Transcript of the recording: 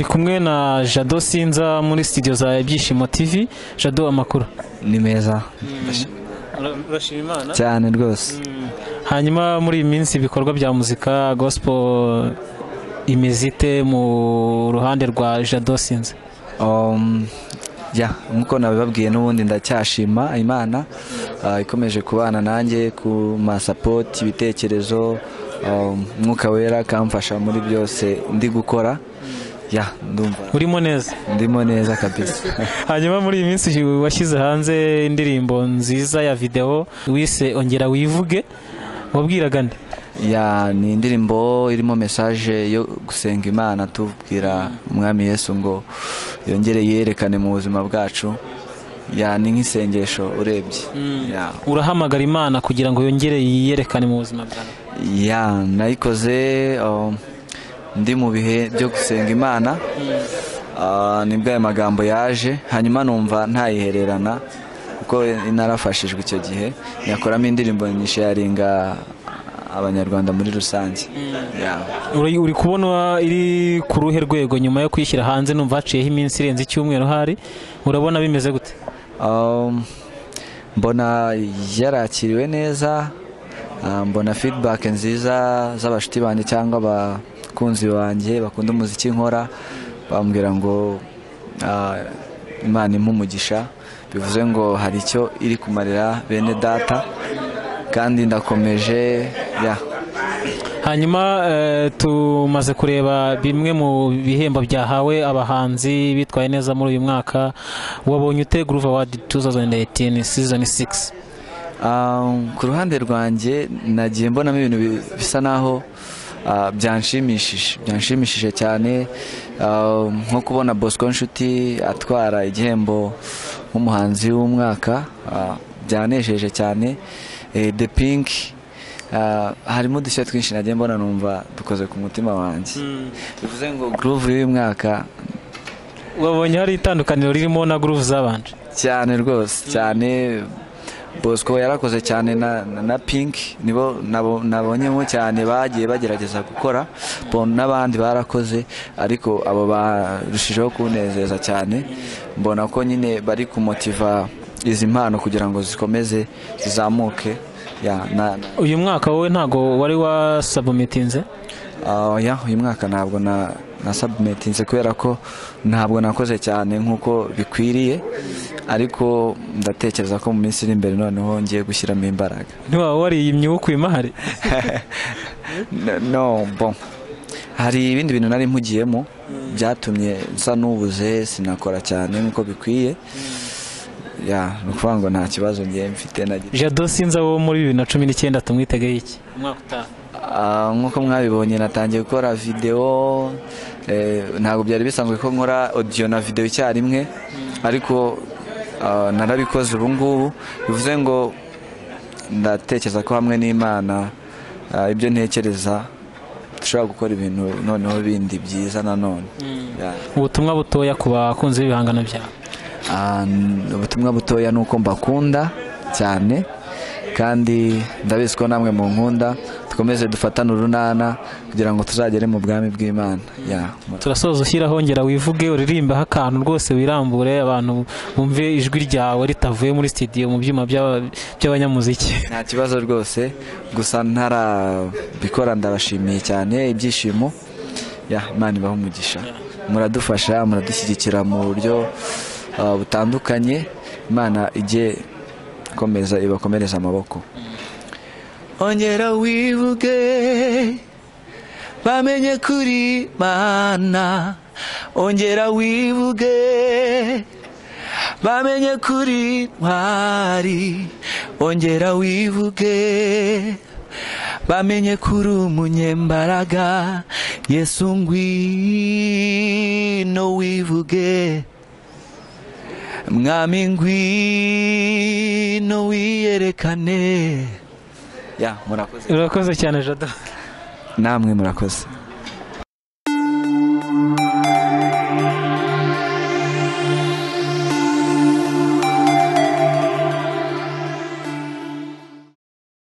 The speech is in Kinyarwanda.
Turi kumwe na Jado Sinza muri studio za Ibyishimo TV. Jado, amakuru? Ni meza. Urashima Imana cyane rwose. Hanyuma muri iyi minsi ibikorwa bya muzika gospel imeze ite mu ruhande rwa Jado Sinza? Ya, nkuko nabibabwiye n'ubundi ndacyashima Imana ikomeje kubana nanjye ku masapoti, ibitekerezo, Mwuka Wera akamfasha muri byose ndi gukora. Ya, ndumva urimo neza. Ndimo neza kabisa. Hanyuma muri iyi minsi washyize hanze indirimbo nziza ya video wise Ongera Wivuge, wabwiraga nde? Ya, ni indirimbo irimo message yo gusenga Imana, tubwira Umwami Yesu ngo yongere yerekane mu buzima bwacu. Ya, ni nk'isengesho urebye. Ya. Urahamagara Imana kugira ngo yongere yiyerekane mu buzima bwawe. Ya, nayikoze ndi mu bihe byo gusenga Imana. Nibwo aya magambo yaje, hanyuma numva ntayihererana kuko narafashijwe icyo gihe, nyakoramo indirimbo nyisharinga Abanyarwanda muri rusange. Ya. Uri kubona iri ku ruhe rwego nyuma yo kwishyira hanze? Numva haciyeho iminsi irenze icyumweru, hari urabona bimeze gute? Mbona yarakiriwe neza, mbona feedback nziza z'abashuti banjye cyangwa abakunzi banjye bakunda umuziki nkora, bambwira ngo Imana impa umugisha, bivuze ngo hari icyo iri kumarira bene data, kandi ndakomeje. Ya. Hanyuma tumaze kureba bimwe mu bihembo byahawe abahanzi bitwaye neza muri uyu mwaka. Wabonye ute Groove Award 2018 season 6? Ku ruhande rwanjye nagiye mbonamo ibintu bisa naho byanshimishije cyane, nko kubona Bosco Nshuti atwara igihembo nk'umuhanzi w'umwaka, byanejeje cyane. The Pink, harimo udushya twinshi nagiye mbona numva dukoze ku mutima wanjye, bivuze ngo Groove y'uyu mwaka. Wabonye hari itandukaniro ririmo na Groove zabanje? Cyane rwose, cyane. Bosco yarakoze cyane na Pink, nibo nabonyemo cyane bagiye bagerageza gukora. Bon, n'abandi barakoze, ariko abo barushijeho kunezeza cyane. Mbona ko nyine bari kumotiva izi mpano kugira ngo zikomeze zizamuke. Ya, na Uyu mwaka wowe ntago wari wasubmitinze? Ya, uyu mwaka ntabwo na submitinze kubera ko ntabwo nakoze cyane nk'uko bikwiriye, ariko ndatekereza ko mu minsi iri imbere noneho ngiye gushyiramo imbaraga. Ntiwaba wariye imyuka imahari? No, bon, hari ibindi bintu nari mpugiyemo byatumye nsa n'ubuze, sinakora cyane nk'uko bikwiye. Ya, ni ukuvuga ngo nta kibazo ngiye mfite nagize. Jado Sinza wo muri 2019 tumwitegeye iki umwaka utaha? Nk'uko mwabibonye natangiye gukora video, ntabwo byari bisanzwe ko nkora audio na video icyarimwe, ariko narabikoze ubu ngubu, bivuze ngo ndatekereza ko hamwe n'Imana, ibyo ntekereza dushobora gukora ibintu noneho bindi byiza nanone. Ya. Ubutumwa butoya ku bakunzi b'ibihangano byawe? Ubutumwa butoya ni uko mbakunda cyane, kandi ndabizi ko namwe mu nkunda. Dukomeze dufatane urunana kugira ngo tuzagere mu bwami bw'Imana. Ya. Turasoza ushyiraho Ongera Wivuge, uririmbaho akantu rwose wirambure, abantu bumve ijwi ryawe ritavuye muri studio mu byuma by'abanyamuziki. Nta kibazo rwose, gusa ntarabikora ndabashimiye cyane Ibyishimo. Ya, Imana ibahe umugisha, muradufasha, muradushyigikira mu buryo butandukanye. Imana ijye ikomeza ibakomereza amaboko. Ongera wivuge bamenye kuri Mana, ongera wivuge bamenye kuri ntwari, ongera wivuge bamenye kuri umunyembaraga. Yesu ngwino wivuge, Mwami ngwino wiyerekane. Ya, murakoze. Urakoze cyane, Jado. Namwe murakoze.